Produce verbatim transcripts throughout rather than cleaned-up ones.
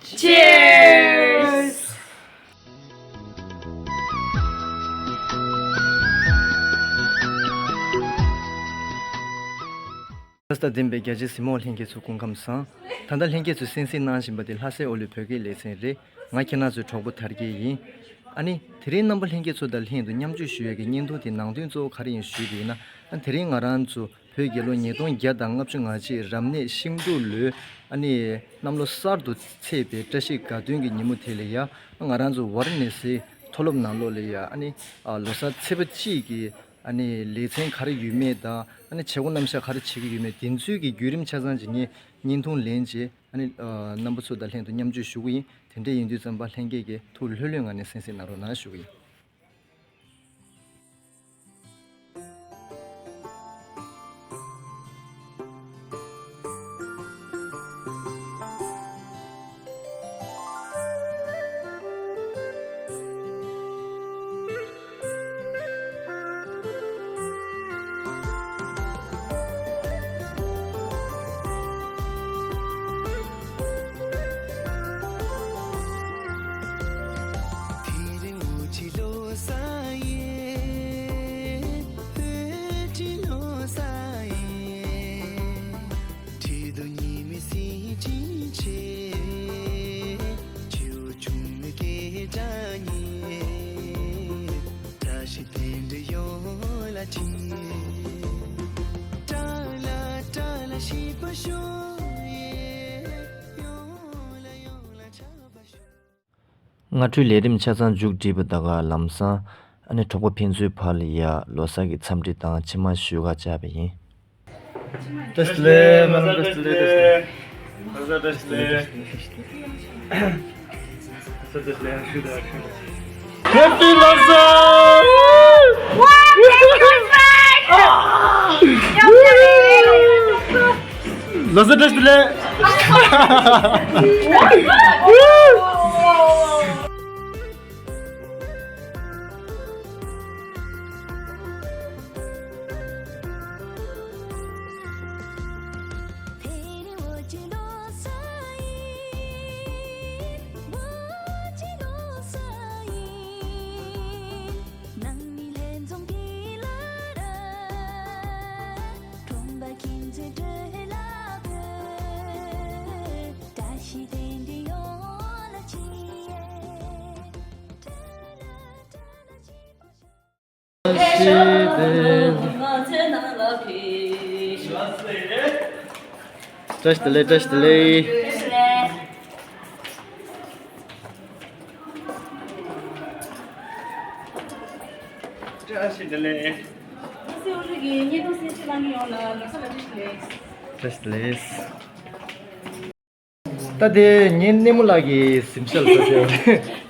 Cheers! ད་ལྟ་འདིར་ཕེབས་པའི་རྒྱ་ཆེའི་གཟིགས་མོ་བ་ལྷན་རྒྱས་ཚོ་སྐུ་ཁམས་བཟང་། ད་ལྟ་ལྷན་རྒྱས་ཚོས་གསན་གཟིགས་གནང་བཞིན་པ་འདི་ལྷ་སའི་ཨོ་ལོད་བོད་སྐད་ལེ་ཚན་རེད། ང་ཁྱེད་རང་ཚོའི་གྲོགས་པོ་དར་རྒྱས་ཡིན། ཨ་ནི་དེ་རིང་རྣམ་པ་ལྷན་རྒྱས་ཚོ་དང་ལྷན་དུ་མཉམ་སྤྱོད་ཞུ་ཡས་ཀྱི་བརྙན་ཐུང་དེའི་ནང་དོན་གཙོ་བོ་ག་རེ་ཡིན་ཞུས་པ་ཡིན་ན། ཨ་དེ་རིང་ང་རང་ཚོ་བོད་རྒྱལ་ལོ་ཉིས་སྟོང་བརྒྱ་དང་ལྔ་བཅུ་ང་གཅིག་རབ་གནས་ཤིང་འབྲུག་ལོའི་ཨ་ནི་གནམ་ལོ་གསར་དུ་ཚེས་པའི་བཀྲ་ཤིས་དགའ་སྟོན་གྱི་ཉིན་མོ་དེ་ལ་ཡ། ང་རང་ཚོ་ཝཱ་ར་ཎ་སིའི་མཐོ་སློབ་ནང་ལོགས་ལ་ཡ། ཨ་ནི་ཨ་ལོ་གསར་ཚེས་པ་གཅིག་གི་ཨ་ནི་ལེ་ཚན་ག་རེ་ཡོད་མེད་དང་། ཨ་ནི་བྱེད་སྒོ་རྣམ་གཞག་ག་རེ་བྱེད་ཀྱི་ཡོད་མེད་དེ་ཚོའི་གི་བརྒྱུད་རིམ་ཆ་ཚང་ཅིག་ངས་བརྙན་ཐུང་ལེན་རྗེས། ཨ་ནི་ཨ་རྣམ་པ་ཚོ་དང་ལྷན་དུ་མཉམ་སྤྱོད་ཞུ་གི་ཡིན། དེ་འདྲ་ཡིན་དུས་ཙམ་པ་ལྷན་རྒྱས་ཀྱིས་ཐུགས་ལྷོད་ལྷོད་ངང་ནས་གསན་གཟིགས་གནང་རོགས་གནང་ཞུ་གི་ཡིན། སྔ་འགྲོའི་ལས་རིམ་ཆ་ཚང་མཇུག་བསྒྲིལ་བ་དང་། ལམ་སང་ཨ་ནི་གྲོགས་པོ་ཕན་ཚུན་བར་ལ་ཡ་ལོ་གསར་གྱི་འཚམས་འདྲི་དང་མཆི་མ་ཞུ་ག་བཅར་བ་ཡིན། བཀྲ་ཤིས་བདེ་ལེགས། ལོ་གསར་བཀྲ་ཤིས་བདེ་ལེགས། ལོ་གསར་བཀྲ་ཤིས་བདེ་ལེགས། Happy Losar! ལོ་གསར་བཀྲ་ཤིས་བདེ་ལེགས། བཀྲ་ཤིས་བདེ་ལེགས། བཀྲ་ཤིས་བདེ་ལེགས། བཀྲ་ཤིས་བདེ་ལེགས། བཀྲ་ཤིས་བདེ་ལེགས། ད་དེ་ངའི་སྣེ་མོ་ལགས་ཀྱི་གཟིམ་ཤག་ལ་ཕེབས་ཡོད་རེད།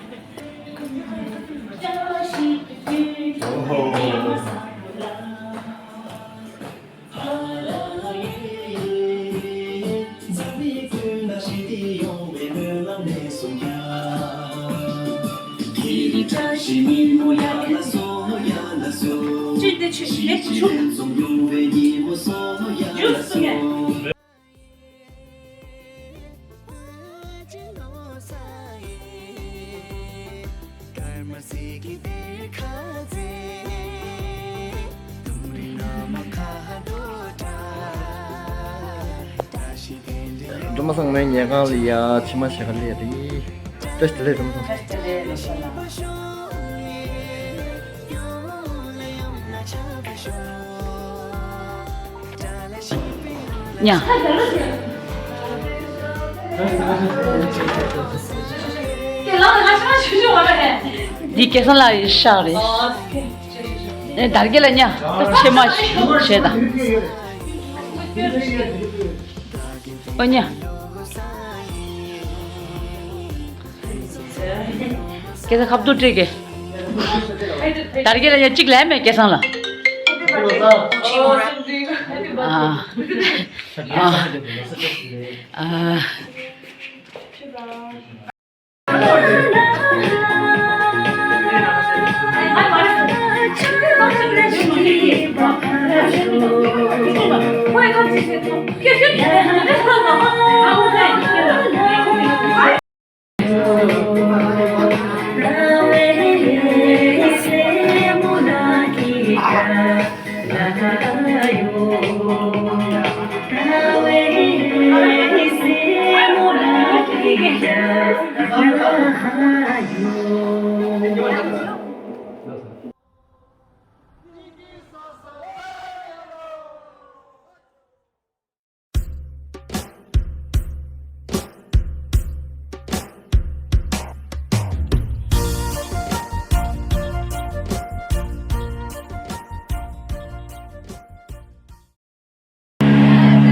སྒྲོལ་མ་སངས་མའི་ཉལ་ཁང་ལ་ཡ་མཆི་མ་ཞེ་དྲག་སླེབས་རེད། བཀྲ་ཤིས་བདེ་ལེགས། སྒྲོལ་མ་སངས། ཉ། འདི་སྐལ་བཟང་ལགས་ཡི་ཤག་རེད། ཨེ་དར་རྒྱས་ལ་ཉ། ད་ཕྱེ་མ་བྱས་དང་། ཨོ་ཉ། སྐལ་བཟང་ཁ་བསྡུར་སྤྲད་གི། དར་རྒྱས་ལ་ཡ་གཅིག་ལན་མེད་སྐལ་བཟང་ལ། ཨ། ཨ། ཨ།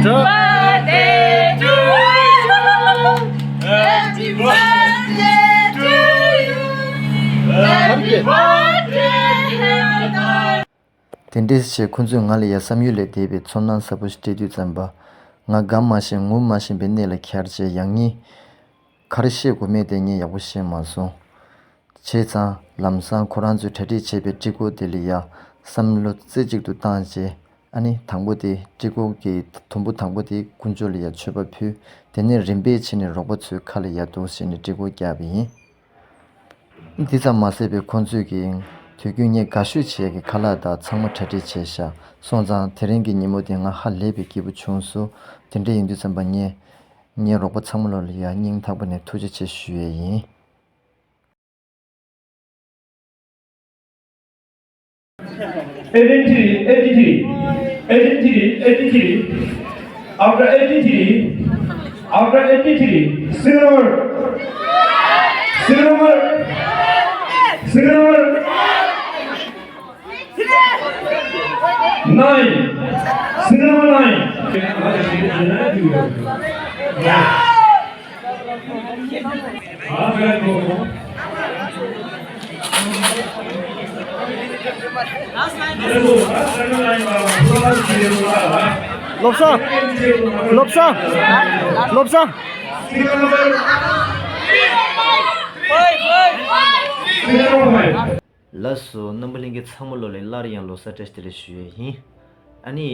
Birthday to you. Happy birthday to you. Happy birthday, happy birthday. དེ་འདྲའི་ཞེས་ཁོ་ཚོས་ང་ལ་ཡ་བསམ་ཡུལ་ལས་འདས་པའི་ཚོར་སྣང་ཟབ་པོ་ཞིག་སྤྲད་དུས་ཙམ་པ། ང་དགའ་མ་ཤེས་ངུ་མ་ཤེས་པའི་གནས་ལ་འཁྱར་བྱས། ཡང་སྙིང་ག་རེ་བཤད་དགོས་མེད་དེ་ངས་ཡག་པོ་ཤེས་མ་སོང་། བྱས་ཙང་ལམ་སང་ཁོ་རང་ཚོས་གྲ་སྒྲིག་བྱས་པའི་སྤྲི་གོ་དེ་ལ་ཡ་བསམ་བློ་རྩེ་གཅིག་ཏུ་བཏང་བྱས། ཨ་ནི་དང་པོ་དེ་སྤྲི་གོ་གི་དུམ་བུ་དང་པོ་དེ་དཀོན་མཆོག་ལ་ཡ་མཆོད་པ་ཕུལ། དེ་ནས་རིམ་པས་བྱས་ནས་རོགས་པ་ཚོའི་ཁ་ལ་ཡ་འདུག་བྱས་ནས་སྤྲི་གོ་བཀྱགས་པ་ཡིན། འདི་ཙམ་མ་ཟད་པའི་ཁོང་ཚོས་ཀྱིས་དུས་རྒྱུན་ངས་དགའ་ཤོས་བྱེད་ཀྱི་ཁ་ལག་དང་ཚང་མ་གྲ་སྒྲིག་བྱས་ཤག་སོང་ཙང་དེ་རིང་གི་ཉིན་མོ་དེ་ང་ཧ་ལས་པའི་སྐྱིད་པོ་བྱུང་སོང་། དེ་འདྲ་ཡིན་དུས་ཙམ་པ་ངས་ངའི་རོགས་པ་ཚང་མ་ལོ་ལ་ཡ་སྙིང་ཐག་པ་ནས་ཐུགས་རྗེ་ཆེ་ཞུ་ཡས་ཡིན། Identity, identity, identity, identity. After identity, after identity, serial number, serial number, serial number nine, serial number nine. བློ་བཟང་། བློ་བཟང་། བློ་བཟང་། ལགས་སོ། རྣམ་པ་ལྷན་རྒྱས་ཚང་མ་ལོ་ལ་སླར་ཡང་ལོ་གསར་བཀྲ་ཤིས་བདེ་ལེགས་ཞུ་ཡས་ཡིན། ཨ་ནི།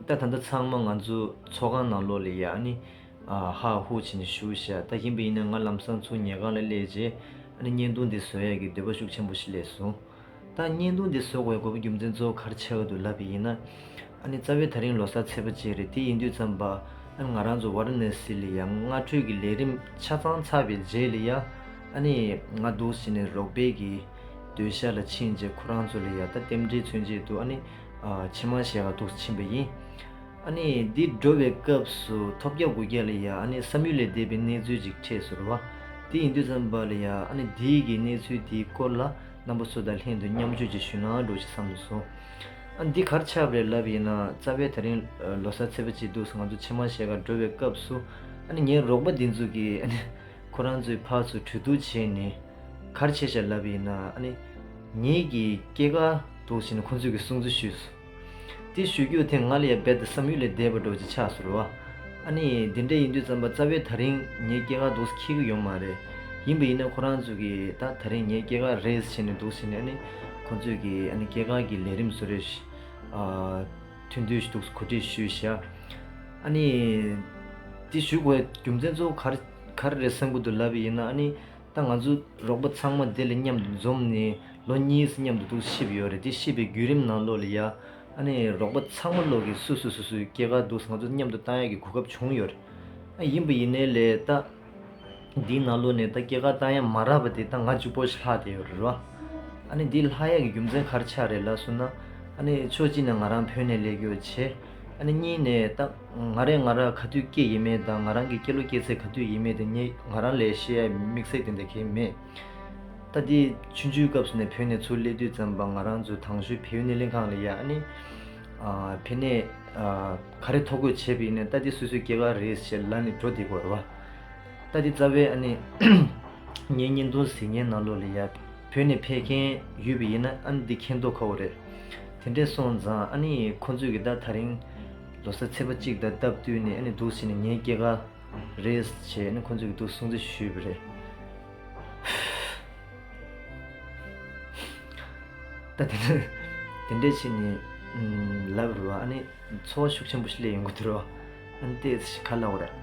ད་ད་ལྟ་ཚང་མ་ང་ཚོ་ཚོགས་ཁང་ནང་ལོགས་ལ་ཡ་ཨ་ནི། ཨ་ཧ་ཧུ་བྱས་ནས་བཞུགས་ཤག་ད་ཡིན་པ་ཡིན་ན་ང་ལམ་སང་ཚུར་ཉལ་ཁང་ལ་སླེབས་རྗེས་ཨ་ནི་བརྙན་ཐུང་འདི་བཟོ་ཡས་ཀྱི་འདོད་པ་ཤུགས་ཆེན་པོ་ཞིག་སླེབས་སོང་། ད་བརྙན་ཐུང་འདི་བཟོ་དགོས་པའི་དགོས་པ་རྒྱུ་མཚན་གཙོ་བོ་ག་རེ་ཆགས་ཀྱི་འདུག་ལབ་པ་ཡིན་ན། ཨ་ནི་རྩ་བའི་ད་རིང་ལོ་གསར་ཚེས་པ་གཅིག་རེད། དེ་ཡིན་དུས་ཙམ་པ་ཨ་ནི་ང་རང་ཚོ་ཝཱ་ར་ཎ་སི་ལ་ཡ་སྔ་འགྱུར་གྱི་ལས་རིམ་ཆ་ཚང་ཚར་བའི་རྗེས་ལ་ཡ་ཨ་ནི་ང་འདུག་སེ་བྱས་ནས་རོགས་པའི་གི་སྡོད་ཤག་ལ་ཕྱིན་རྗེས་ཁོ་རང་ཚོ་ལ་ཡ་ད་རྟེན་འབྲེལ་མཚོན་ཆེད་དུ་ཨ་ནི་ཨ་ཕྱེ་མར་བཞེས་ག་འདུག་སེ་ཕྱིན་པ་ཡིན། ཨ་ནི་འདི་འགྲོ་བའི་སྐབས་སུ་ཐོལ་རྒྱག་སྒུག་རྒྱག་ལ་ཡ་ཨ་ནི་བསམ་ཡུལ་ལས་འདས་པའི་གནས་ཚུལ་ཅིག་འཕྲད་སོང་རེད་བ། དེ་ཡིན་དུས་ཙམ་པ་ལ་ཡ་ཨ་ནི་འདིའི་གི་གནས་ཚུལ་འདིའི་སྐོར་ལ་རྣམ་པ་ཚོ་དང་ལྷན་དུ་མཉམ་སྤྱོད་ཅིག་ཞུས་ན་འགྲོ་ཞེས་བསམ་སོང་། ཨ་འདི་ག་རེ་ཆགས་པ་རེད་ལབ་ཡིན་ན། རྩ་བའི་ད་རིང་ལོ་གསར་ཚེས་པ་གཅིག་འདུག་སེ་ང་ཚོ་ཕྱེ་མར་བཞེས་ག་འགྲོ་བའི་སྐབས་སུ་ཨ་ནི་ངའི་རོགས་པ་འདི་ཚོ་གིས་ཨ་ནི་ཁོ་རང་ཚོའི་ཕར་ཚུར་གྲོས་བསྡུར་བྱས་ནས་ག་རེ་བྱས་ཤག་ལབ་ཡིན་ན། ཨ་ནི་ངེད་ཀྱི་སྐྱེས་སྐར་འདུག་སེ་ནི་ཁོ་ཚོས་ཀྱིས་སྲུང་བརྩི་ཞུས་སོང་། དེ་ཞུ་རྒྱུ་དེ་ང་ལ་ཡ་རྦད་དེ་བསམ་ཡུལ་ལས་འདས་པ་འདྲ་བོ་ཅིག་ཆགས་སོང་རེད་བ། ཨ་ནི་དེ་འདྲ་ཡིན་དུས་ཙམ་པ་རྩ་བའི་ད་རིང་ངའི་སྐྱེས་སྐར་འདུག་སེ་འཁེལ་གྱི་ཡོད་མ་རེད། ཡིན་པ་ཡིན་ན་ཁོ་རང་ཚོ་གིས་ད་ད་རིང་ངའི་སྐྱེས་སྐར་རེད་ཟེར་ནས་འདུག་སེ་ནས་ཨ་ནི་ཁོ་ཚོས་ཀྱིས་ཨ་ནི་སྐྱེས་སྐར་གྱི་ལས་རིམ་བཟོ་རེས་ཨ་ཐུང་ཐུང་ཞིག་འདུག་སེ་གོ་སྒྲིག་ཞུས་ཤག་ཨ་ནི་དེ་ཞུ་དགོས་རྒྱུ་མཚན་གཙོ་བོ་ག་རེ་ག་རེ་རེད་བསམ་གྱི་འདུག་ལབ་པ་ཡིན་ན། ཨ་ནི། ད་ང་ཚོ་རོགས་པ་ཚང་མ་འདི་ལ་མཉམ་དུ་འཛོམས་ནས་ལོ་གཉིས་མཉམ་དུ་འདུག་སེ་ཤི་བ་ཡོད་རེད། དེ་ཤི་བའི་བརྒྱུད་རིམ་ནང་ལོགས་ལ་ཡ་ཨ་ནི་རོགས་པ་ཚང་མ་ལོག་གིས་སུ་སུ་སུ་སུའི་སྐྱེས་སྐར་འདུག་སེ་ང་ཚོ་མཉམ་དུ་བཏང་ཡག་གི་གོ་སྐབས་བྱུང་ཡོད་རེད། ཨ་ཡིན་པ་ཡིན་ནའི་ལས་ད་འདིའི་ནང་ལོགས་ནས་ད་སྐྱེས་སྐར་བཏང་ཡག་མ་རག་པ་དེ་ད་ང་གཅིག་པོ་ཞིག་ལྷག་བསྡད་ཡོད་རེད་བ། ཨ་ནི་འདི་ལྷག་ཡག་གི་རྒྱུ་མཚན་ག་རེ་ཆགས་རེད་ལབ་སོང་ན། ཨ་ནི་ཕྱོགས་གཅིག་ནས་ང་རང་བོད་ནས་སླེབས་ཡོད་བྱས། ཨ་ནི་གཉིས་ནས་ད་ང་རས་ང་ར་ག་དུས་སྐྱེས་ཡིན་མེད་དང་ང་རང་གི་སྐྱེས་ལོ་སྐྱེས་ཚེས་ག་དུས་ཡིན་མེད་དེ་ངས་ང་རང་ལས་ཤེས་ཡ་དམིགས་བསལ་དེ་འདྲ་གང་ཡང་མེད། ད་དེ་ཆུང་ཆུང་སྐབས་སུ་ནས་བོད་ནས་ཚུར་སླེབས་དུས་ཙམ་པ་ང་རང་ཚོ་དང་ཤོས་བལ་ཡུལ་སྣེ་ལེན་ཁང་ལ་ཡ་ཨ་ནི་ཨ་ཕ་ནས་ཨ་ག་རེ་ཐོ་འགོད་བྱས་པ་ཡིན་ནའི་ད་དེ་སོ་སོའི་སྐྱེས་སྐར་རེད་ཟེར་ལབ་ནས་འགྲོ་བསྡད་ཀྱི་ཡོད་རེད་བ། ད་དེ་རྩ་བའི་ཨ་ནི་ངའི་བརྙན་ཐུང་གཟིགས་མཁན་ནང་ལོགས་ལ་ཡ་བོད་ནས་ཕེབས་མཁན་ཡོད་པ་ཡིན་ན་ཨ་ནི་འདི་མཁྱེན་མདོག་ཁ་པོ་རེད། དེ་འདྲས་སོང་ཙང་ཨ་ནི་ཁོ་ཚོས་ཀྱིས་ད་ད་རིང་ལོ་གསར་ཚེས་པ་གཅིག་དང་སྟབས་བསྟུན་ནས་ཨ་ནི་འདུག་སེ་ནས་ངའི་སྐྱེས་སྐར་རེད་བྱས་ཨ་ནི་ཁོ་ཚོས་ཀྱིས་འདུག་སྲུང་བརྩི་ཞུས་པ་རེད། ད་དེ་འདྲ་དེ་འདྲས་བྱས་ནས་ལབ་རེད་བ། ཨ་ནི་ཚོར་བ་ཤུགས་ཆེན་པོ་ཞིག་སླེབས་ཡོང་གི་འདུག་རེད་བ། ཨ་ནི་ཏོག་ཙམ་ཁ་ལ་འོ་རེད།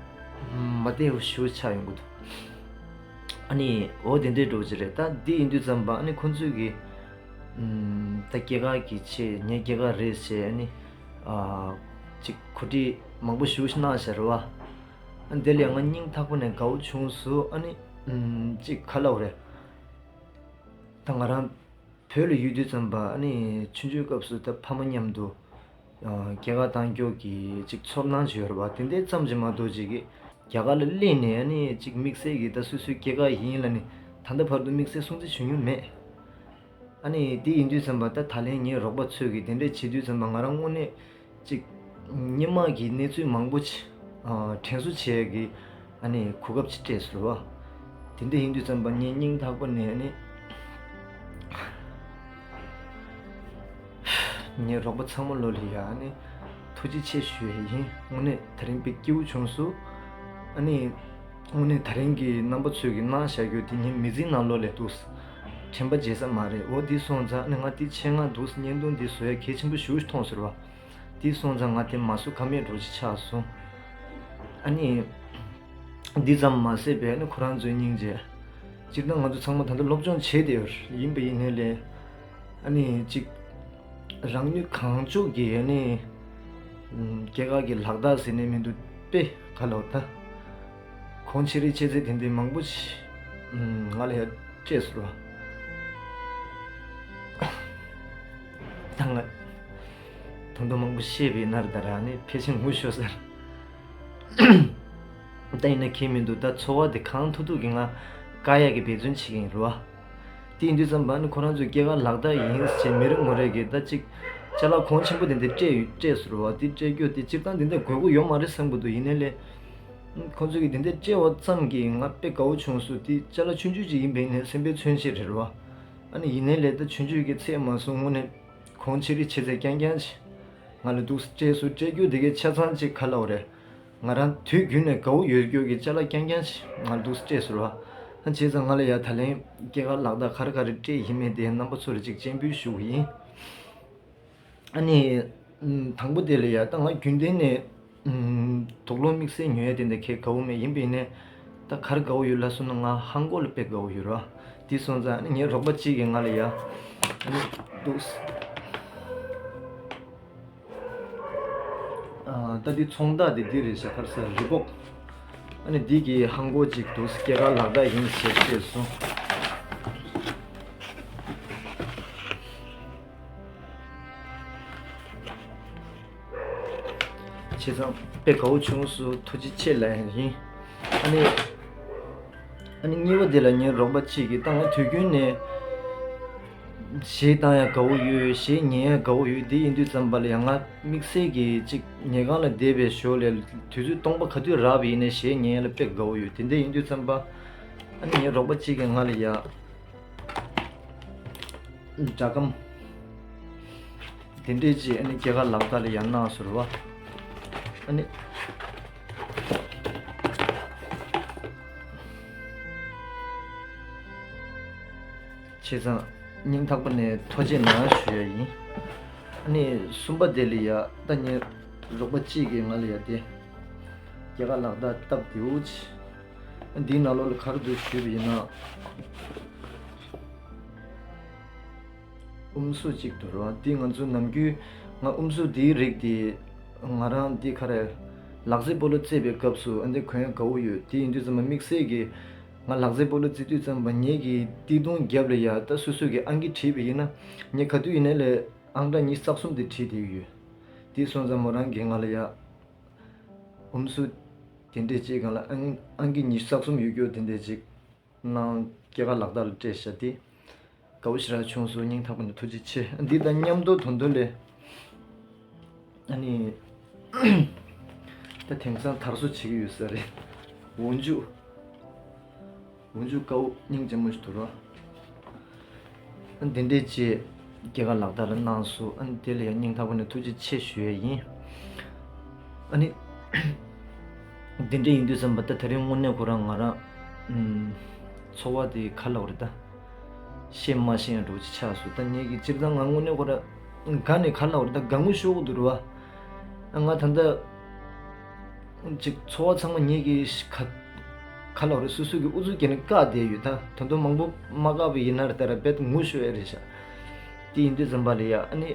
མ་བདེ་བོ་ཞེ་པོ་ཆགས་ཡོང་གི་འདུག་ཨ་ནི་འོ་དེ་འདྲའི་འགྲོ་གི་རེད། ད་འདི་ཡིན་དུས་ཙམ་པ་ཨ་ནི་ཁོང་ཚོས་ཀྱིས་ཨམ་ད་སྐྱེས་སྐར་གྱི་ཆེད་ངའི་སྐྱེས་སྐར་རེད་ཟེར་ཨ་ནི་ཨ་ཅིག་གོ་སྒྲིག་མང་པོ་ཞེ་པོ་ཞིག་གནང་བཞག་རེད་བ། ཨ་ནི་དེ་ལ་ང་སྙིང་ཐག་པ་ནས་དགའ་བོ་བྱུང་སོང་། ཨ་ནི་ ཨམ། ཅིག་ག་ལབ་རེད། ད་ང་རང་བོད་ལ་ཡོད་དུས་ཙམ་པ་ཨ་ནི་ཆུང་ཆུང་སྐབས་སུ་ད་ཕ་མ་མཉམ་དུ་ཨ་སྐྱེས་སྐར་བཏང་རྒྱུ་གི་ཅིག་ཚོར་སྣང་ཅིག་ཡོད་རེད་བ། དེ་འདྲ་ཙམ་ཅིག་མ་གཏོགས་ཅིག་གི་རྒྱ་གར་ལ་སླེབས་ནས་ཨ་ནི་ཅིག་དམིགས་བསལ་གྱི་ད་སོ་སོའི་སྐྱེས་སྐར་ཡིན་ལབ་ནས་ད་ལྟ་བར་དུ་དམིགས་བསལ་སྲུང་བརྩི་བྱུང་མྱོང་མེད། ཨ་ནི་དེ་ཡིན་དུས་ཙམ་པ་ད་ད་ལན་ངའི་རོགས་པ་ཚོས་ཀྱིས་དེ་འདྲས་བྱེད་དུས་ཙམ་པ་ང་རང་དངོས་གནས་ཅིག་སྔོན་མ་གི་གནས་ཚུལ་མང་པོ་ཅིག་ཨ་དྲན་གསོ་བྱེད་ཀྱི་ཨ་ནི་གོ་སྐབས་ཅིག་སྤྲད་སོང་བ། དེ་འདྲས་ཡིན་དུས་ཙམ་པ་ངས་སྙིང་ཐག་པ་ནས་ཨ་ནི་ངའི་རོགས་པ་ཚང་མ་ལོ་ལ་ཡ་ཨ་ནི་ཐུགས་རྗེ་ཆེ་ཞུ་ཡས་ཡིན། དངོས་གནས་ད་རིང་དཔེ་སྐྱིད་པོ་བྱུང་སོང་། ཨ་ནི་དངོས་གནས་ད་རིང་གི་རྣམ་པ་ཚོས་ཀྱི་གནང་བཞག་རྒྱུ་དེ་ངའི་མི་ཚེའི་ནང་ལོགས་ལས་འདུག་དྲན་པ་བརྗེད་ས་མ་རེད། འོ་དེ་སོང་ཙང་ཨ་ནི་ང་དེ་ཆེད་མངགས་འདུག་བརྙན་ཐུང་འདི་བཟོ་ཡ་གལ་ཆེན་པོ་ཞེ་པོ་ཅིག་མཐོང་སོང་བ། དེ་སོང་ཙང་ང་དེ་མ་བཟོ་ཀ་མེད་འདྲ་ཅིག་ཆགས་སོང་། ཨ་ནི་འདི་ཙམ་མ་ཟད་པའི་ཨ་ནི་ཁོ་རང་ཚོའི་སྙིང་རྗེ། སྤྱིར་བཏང་ང་ཚོ་ཚང་མ་ད་ལྟ་སློབ་སྦྱོང་བྱེད་བསྡད་ཡོད་ཡིན་པ་ཡིན་ནའི་ལས། ཨ་ནི་ཅིག་རང་ནུས་གང་ལྕོགས་ཀྱིས་ཨ་ནི་ཨམ། སྐྱེས་སྐར་གྱི་ལག་རྟགས་ཟེར་ནས་མི་འདུག་དཔེ་ག་ལབ་ད། གོང་ཆེ་རིགས་ཆེ་ཚད་དེ་འདྲའི་མང་པོ་ཞིག་ཨམ། ང་ལ་ཡ་སྤྲད་སོང་། ད་ང་ད་དུང་མང་པོ་བཤད་པའི་ནར་ད་ར་ནི་ཕལ་ཆེར་ངུ་ཤོར་ཟེར། ད་ཡིན་ན་ཁྱད་མི་འདུག་ད་ཚོར་བ་དེ་གང་ཐུབ་ཐུབ་ཀྱིས་ང་བཀག་ཡག་གི་འབད་བརྩོན་བྱེད་ཀྱི་ཡིན་རེད་བ། དེ་ཡིན་དུས་ཙམ་པ་ནི་ཁོ་རང་ཚོའི་སྐྱེས་སྐར་ལག་རྟགས་ཡིན་ཟེར་མི་རེ་ངོ་རེ་གིས་ད་ཅིག་ཅ་ལག་གོང་ཆེན་པོ་དེ་འདྲ་སྤྲད་ཡོད་སྤྲད་སོང་རེད་བ། དེ་སྤྲད་རྒྱུ་དེ་སྤྱིར་བཏང་དེ་འདྲ་དགོས་མཁོ་ཡོད་མ་རེད་བསམ་གྱི་འདུག་ཡིན་ནའི་ལས། ཁོ་ཚོ་གིས་དེ་འདྲ་སྤྲད་པ་ཙམ་གྱིས་ང་དཔེ་དགའ་བོ་བྱུང་སོང་། དེ་ཅ་ལག་ཆུང་ཆུང་ཅིག་ཡིན་པ་ཡིན་ནའི་སེམས་པའི་མཚོན་བྱེད་རེད་བ། ཨ་ནི་ཡིན་ནའི་ལས་ད་ཆུང་ཆུང་གི་ཚད་མ་སོང་། དངོས་གནས་གོང་ཆེ་རིགས་ཆེ་ཚད་རྐྱང་རྐྱང་ཅིག་ང་ལ་འདུག་སྤྲད་སོང་། སྤྲད་རྒྱུ་དེ་གའི་ཆ་ཚང་ཅིག་ག་ལབ་རེད། ང་རང་དུས་རྒྱུན་ནས་དགའ་བོ་ཡོད་རྒྱུ་གི་ཅ་ལག་རྐྱང་རྐྱང་ཞིག་ང་ལ་འདུག་སྤྲད་སོང་བ། ཨ་བྱས་ཙང་ང་ལ་ཡ་ད་ལན་སྐྱེས་སྐར་ལག་རྟགས་ག་རེ་ག་རེ་སྤྲད་ཡིན་མིན་དེ་རྣམ་པ་ཚོར་ཅིག་སྤྱན་འབུལ་ཞུ་གི་ཡིན། ཨ་ནི་ཨམ། དང་པོ་དེ་ལ་ཡ་ད་ང་རྒྱུན་ལྡན་ནས་ཨམ། དུག་སློག་དམིགས་བསལ་ཉོ་ཡ་དེ་འདྲ་གས་དགའ་བོ་མེད། ཡིན་པ་ཡིན་ནའི་ད་ག་རེ་དགའ་བོ་ཡོད་ལབ་སོང་ན་ང་ཧང་གོ་ལ་དཔེ་དགའ་བོ་ཡོད་ར། དེ་སོང་ཙང་ཨ་ནི་ངའི་རོགས་པ་གཅིག་གིས་ང་ལ་ཡ་ཨ་ནི་འདུག་ཨ། ད་འདི་ཚོང་རྟགས་འདི་འདི་རེད་ཤག་ཁར་ས་རི་བོག་ཨ་ནི་འདི་གི་ཧང་གོ་ཅིག་འདུག་སྐྱེས་སྐར་ལག་རྟགས་ཡིན་ཞེས་བཤད་སོང་། བྱས་ཙང་དཔེ་དགའ་བོ་བྱུང་སོང་། ཐུགས་རྗེ་ཆེ་ལབ་ཡ་ཡིན། ཨ་ནི། ཨ་ནི་གཉིས་པ་དེ་ལ་ངའི་རོགས་པ་གཅིག་གིས་ད་ང་དུས་རྒྱུན་ནས་གཞས་བཏང་ཡ་དགའ་བོ་ཡོད། གཞས་ཉན་ཡ་དགའ་བོ་ཡོད། དེ་ཡིན་དུས་ཙམ་པ་ལ་ཡང་ང་དམིགས་བསལ་གྱི་ཅིག་ཉལ་ཁང་ལ་བསྡད་པའི་ཞོར་ལ་དུས་ཚོད་སྟོང་པ་ག་དུས་རག་པ་ཡིན་ནའི་གཞས་ཉན་ཡ་ལ་དཔེ་དགའ་བོ་ཡོད། དེ་འདྲ་ཡིན་དུས་ཙམ་པ་ཨ་ནི་ངའི་རོགས་པ་གཅིག་གིས་ང་ལ་ཡ། སྒྲ་སྒམ། དེ་འདྲས་ཅིག་ཨ་ནི་སྐྱེས་སྐར་ལག་རྟགས་ལ་ཡང་གནང་སོང་རེད་བ། ཨ་ནི། བྱས་ཙང་སྙིང་ཐག་པ་ནས་ཐུགས་རྗེ་གནང་ཞུ་ཡ་ཡིན། ཨ་ནི་གསུམ་པ་དེ་ལ་ཡ་ད་ངའི་རོགས་པ་གཅིག་གིས་ང་ལ་ཡ་དེ་སྐྱེས་སྐར་ལག་རྟགས་སྟབས་བདེ་བོ་ཅིག་འདིའི་ནང་ལོགས་ལ་ག་རེ་འདུག་ཞུས་པ་ཡིན་ན། ཨུམ་སུ་གཅིག་འདུག་ར། འདི་ང་ཚོ་ནམ་རྒྱུན་ང་ཨུམ་སུ་འདིའི་རིགས་འདི་ང་རང་འདི་ག་རེ་ལག་རྩེད་སྤོ་ལོ་རྩེད་པའི་སྐབས་སུ་ཨ་འདི་གོན་ཡ་དགའ་བོ་ཡོད། དེ་ཡིན་དུས་ཙམ་པ་དམིགས་བསལ་གྱི་ང་ལག་རྩེད་སྤོ་ལོ་རྩེད་དུས་ཙམ་པ་ངེད་ཀྱི་སྟེགས་དུང་རྒྱབ་ལ་ཡ་ད་སོ་སོ་གི་ཨང་ཀི་བྲིས་པ་ཡིན་ན་ངས་ག་དུས་ཡིན་ནའི་ལས་ཨང་གྲངས་ཉི་ཤུ་རྩ་གསུམ་དེ་བྲིས་བསྡད་ཡོད། དེ་སོང་ཙང་མོ་རང་གིས་ང་ལ་ཡ། ཨུམ་སུ། དེ་འདྲས་ཅིག་སྒང་ལ་ཨང་ཨང་ཀི་ཉི་ཤུ་རྩ་གསུམ་ཡོད་རྒྱུ་དེ་འདྲས་ཅིག་གནང་། སྐྱེས་སྐར་ལག་རྟགས་ལ་སྤྲད་བཞག་དེ། དགའ་བོ་ཞེ་དྲག་བྱུང་སོང་། སྙིང་ཐག་པ་ནས་ཐུགས་རྗེ་ཆེ། འདི་དང་མཉམ་དུ་དོན་དོན་ལས། ཨ་ནི། ད་དེང་སང་དར་སྲོལ་བྱེད་ཀྱི་ཡོད་ས་རེད། འོག་འཇུག་འོག་འཇུག་དཀར་པོ་སྙིང་རྗེ་མོ་ཞིག་འདུག་ར། ཨ་འདི་འདྲས་ཅིག་སྐྱེས་སྐར་ལག་རྟགས་ལ་གནང་སོང་། ཨ་ནི་དེ་ལ་ཡང་སྙིང་ཐག་པ་ནས་ཐུགས་རྗེ་ཆེ་ཞུ་ཡས་ཡིན། ཨ་ནི་འདི་འདྲས་ཡིན་དུས་ཙམ་པ་ད་དེ་རིང་དངོས་གནས་ཁོ་རང་ང་རང་ཨམ། ཚོར་བ་དེ་ག་ལབ་རེད་ད། བཤད་མ་ཤེས་ཡ་འདྲ་བོ་ཅིག་ཆགས་སོང་། ད་ངེད་ཀྱི་སྤྱིར་བཏང་ང་དངོས་གནས་ཁོ་རང་དགའ་ནས་ག་ལབ་རེད་ད། དགའ་ངུ་ཤོར་གི་འདུག་ར་བ། ང་ད་ལྟ་ཅིག་ཚོར་བ་ཚང་མ་ངེད་ཀྱི་ཁ་ཁ་ལོ་རེ་སོ་སོ་གི་ཨུ་ཚུགས་བརྒྱབ་ནས་བཀག་བསྡད་ཡོད། ད་དོན་དུ་མང་པོ་མ་བཀག་པ་ཡིན་ན་རེད། ད་ར་རྦད་ངུ་ཤོར་ཡ་རེད་ཤག་དེ་ཡིན་དུས་ཙམ་པ་ལ་ཡ་ཨ་ནི་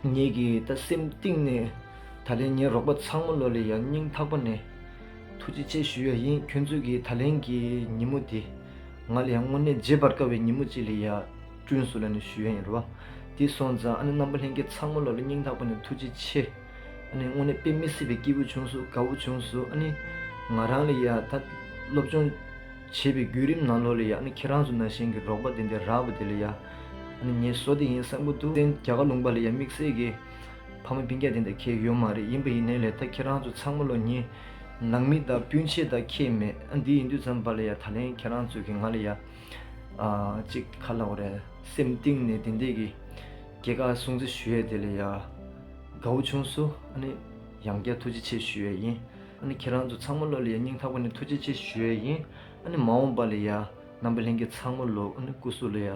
ངེད་ཀྱི་ད་སེམས་གཏིང་ནས་ད་ལན་ངའི་རོགས་པ་ཚང་མ་ལོ་ལ་ཡ་སྙིང་ཐག་པ་ནས་ཐུགས་ ཐུགས་རྗེ་ཆེ་ཞུ་ཡ་ཡིན། ཁྱོད་ཚོ་གི་ད་ལན་གྱི་ཉིན་མོ་དེ་ང་ལ་ཡང་དངོས་གནས་བརྗེད་པར་དཀའ་བའི་ཉིན་མོ་ཅིག་ལ་ཡ་བསྐྲུན་སོང་ལབ་ནས་ཞུ་ཡ་ཡིན་རེད་བ། དེ་སོང་ཙང་ཨ་ནི་རྣམ་པ་ལྷན་རྒྱས་ཚང་མ་ལོ་ལ་སྙིང་ཐག་པ་ནས་ཐུགས་རྗེ་ཆེ། ཨ་ནི་དངོས་གནས་དཔེ་མི་སྲིད་པའི་སྐྱིད་པོ་བྱུང་སོང་། དགའ་བོ་བྱུང་སོང་། ཨ་ནི་ང་རང་ལ་ཡ་ད་སློབ་སྦྱོང་བྱེད་པའི་བརྒྱུད་རིམ་ནང་ལོགས་ལ་ཡ་ཨ་ནི་ཁྱེད་རང་ཚོ་ནང་བཞིན་གྱི་རོགས་པ་དེ་འདྲ་རག་པ་དེ་ལ་ཡ་ཨ་ནི་ངས་བཟོ་དེ་ཡིན་བསམ་གྱི་འདུག། དེ་རྒྱ་གར་ལུང་པ་ལ་ཡ་དམིགས་བསལ་གྱི་ཕ་མ་སྤུན་ཀྱག་དེ་འདྲ་ཁྱེད་ཡོད་མ་རེད། ཡིན་པ་ཡིན་ནའི་ལས་ད་ཁྱེད་རང་ཚོ་ཚང་མ་ལོ་ངའི་ནང་མི་དང་སྤུན་མཆེད་དང་ཁྱད་མེད། ཨ་འདི་ཡིན་དུས་ཙམ་པ་ལ་ཡ་ད་ལན་ཁྱེད་རང་ཚོ་གི་ང་ལ་ཡ་ཨ་ཅིག་ག་ལབ་དགོས་རེད། སེམས་གཏིང་ནས་དེ་འདྲས་ཀྱི་རྒྱལ་ཁ་སྲུང་བརྩི་ཞུ་ཡས་དེ་ལ་ཡ་དགའ་བོ་བྱུང་སོང་། ཨ་ནི་ཡང་བསྐྱར་ཐུགས་རྗེ་ཆེ་ཞུ་ཡས་ཡིན། ཨ་ནི་ཁྱེད་རང་ཚོ་ཚང་མ་ལོ་ལ་ཡ་སྙིང་ཐག་པ་ནས་ཐུགས་རྗེ་ཆེ་ཞུ་ཡས་ཡིན། ཨ་ནི་མ་འོངས་པ་ལ་ཡ་རྣམ་པ་ལྷན་རྒྱས་ཚང་མ་ལོ་ཨ་ནི་སྐུ་གཟུགས་ལ་ཡ་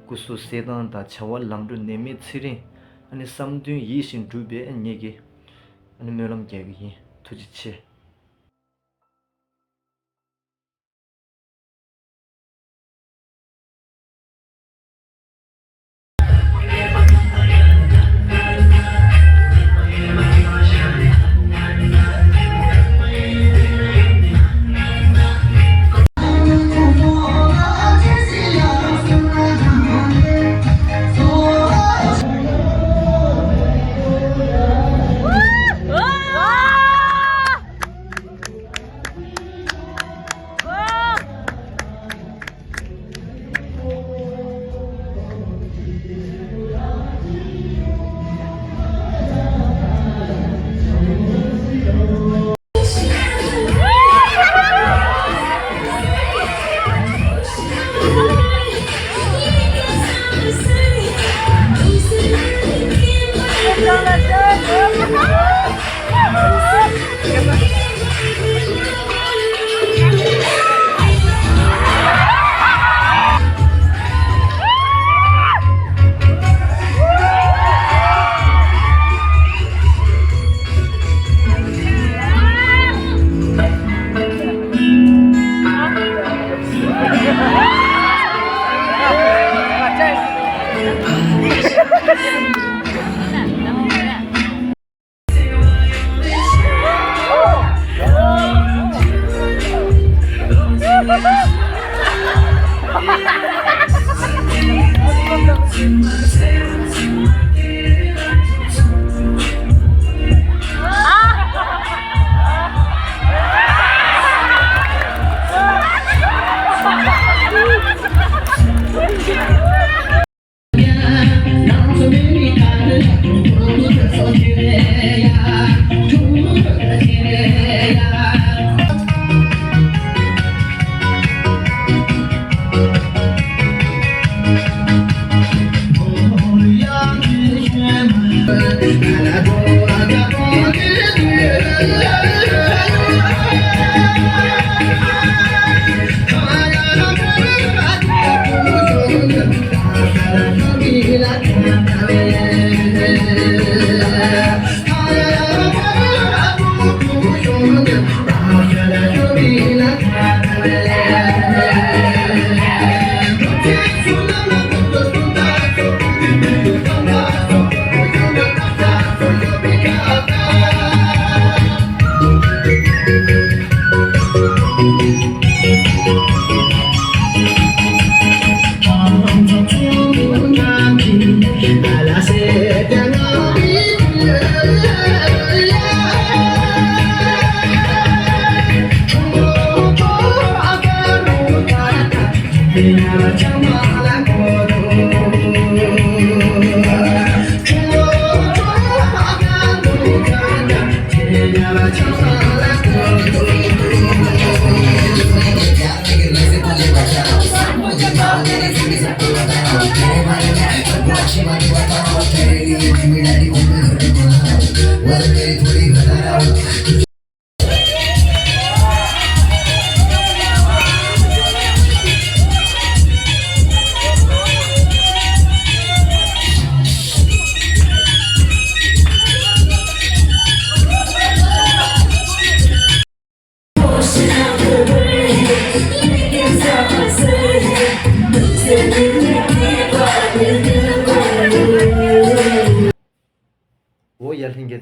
སྐུ་གཟུགས་གསལ་ཐང་དང་བྱ་བ་ལམ་འགྲོ་ནད་མེད་ཚེ་རིང་། ཨ་ནི་བསམ་དོན་ཡིད་བཞིན་འགྲུབ་པའི་ཨ་ངེད་ཀྱི་ཨ་ནི་སྨོན་ལམ་རྒྱག་གི་ཡིན། ཐུགས་རྗེ་ཆེ།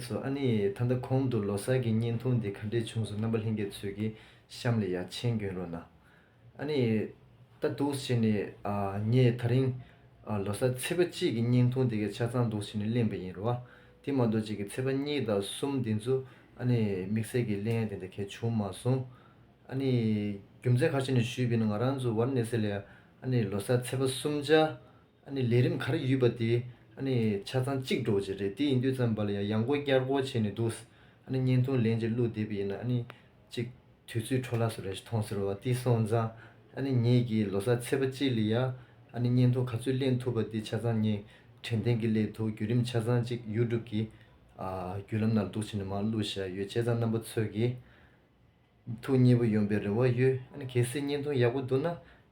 སོ། ཨ་ནི་ད་ལྟ་གོང་དུ་ལོ་གསར་གྱི་བརྙན་ཐུང་འདི་ག་འདྲས་བྱུང་སོང་རྣམ་པ་ལྷན་རྒྱས་ཚོས་ཀྱིས་གཤམ་ལ་ཡ་མཆན་བསྐྱོན་རོགས་གནང་། ཨ་ནི་ད་འདུག་བྱས་ནས་ཨ་ངས་ད་རིང་ཨ་ལོ་གསར་ཚེས་པ་གཅིག་གི་བརྙན་ཐུང་འདི་གའི་ཆ་ཚང་འདུག་བྱས་ནས་ལེན་པ་ཡིན་རོ། དེ་མ་གཏོགས་གཅིག་གི་ཚེས་པ་གཉིས་དང་གསུམ་འདི་ཚོ་ཨ་ནི་དམིགས་བསལ་གྱི་ལེན་ཡ་དེ་འདྲ་གལ་བྱུང་མ་སོང་། ཨ་ནི་རྒྱུ་མཚན་ག་རེ་བྱས་ནས་ཞུས་པ་ཡིན་ན། ང་རང་ཚོ་ཝར་ནེ་སི་ལ་ཡ་ཨ་ནི་ལོ་གསར་ཚེས་པ་གསུམ་ཆ་ཨ་ནི་ལས་རིམ་ག་རེ་ཡོད་པ་དེ་ཨ་ནི་ཆ་ཚང་གཅིག་འགྲོ་བྱས་རེད། དེ་ཡིན་དུས་ཙམ་པ་ལ་ཡང་ཡང་སྐོར་བསྐྱར་སྐོར་བྱས་ནས་འདུག་ཨ་ནི་བརྙན་ཐུང་ལེན་བྱས་བླུགས་བསྡད་པ་ཡིན་ན་ཨ་ནི་གཅིག་དུས་ཚོད་འཕྲོ་བརླག་བཟོ་འདྲ་ཞིག་མཐོང་ཟེར་བ་དེ་སོང་ཙང་། ཨ་ནི་ངེད་ཀྱིས་ལོ་གསར་ཚེས་པ་གཅིག་ལ་ཡ་ཨ་ནི་བརྙན་ཐུང་ག་ཚོད་ལེན་ཐུབ་པ་དེ་ཆ་ཚང་ངས་དྲན་རྟེན་གྱི་སླེབས་འདུག་བརྒྱུད་རིམ་ཆ་ཚང་གཅིག་ཡུ་ཊུབ་གི་ཨ་བརྒྱུད་ལམ་ནང་འདུག་བྱས་ནས་མར་བླུགས་བཞག་ཡོད། བྱས་ཙང་རྣམ་པ་ཚོས་ཀྱིས་ཐུགས་མཉེས་པོ་ཡོང་བའི་རེ་བ་ཡོད། ཨ་ནི་གལ་སྲིད་བརྙན་ཐུང་ཡག་པོ་འདུག་ན་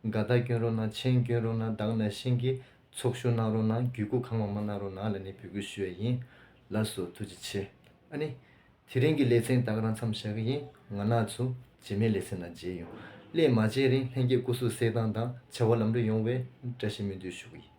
དགའ་རྟགས་སྐྱོན་རོགས་གནང་། མཆན་སྐྱོན་རོགས་གནང་། ད་ག་ནང་བཞིན་གྱི་ཚོགས་ཞུགས་གནང་རོགས་གནང་། བརྒྱུད་སྐུལ་གང་མང་མང་གནང་རོགས་གནང་ལབ་ནས་འབོད་སྐུལ་ཞུ་ཡ་ཡིན། ལགས་སོ། ཐུགས་རྗེ་ཆེ། ཨ་ནི་དེ་རིང་གི་ལེ་ཚན་ད་ག་རང་མཚམས་བཞག་གི་ཡིན། ང་རང་ཚོ་རྗེས་མའི་ལེ་ཚན་ནང་མཇལ་ཡོང་། སླེབས་མ་མཇལ་རིང་ལྷན་རྒྱས་སྐུ་གཟུགས་གསལ་ཐང་དང་བྱ་བ་ལམ་འགྲོ་ཡོང་བའི་བཀྲ་ཤིས་སྨོན་འདུན་ཞུ་གི་ཡིན།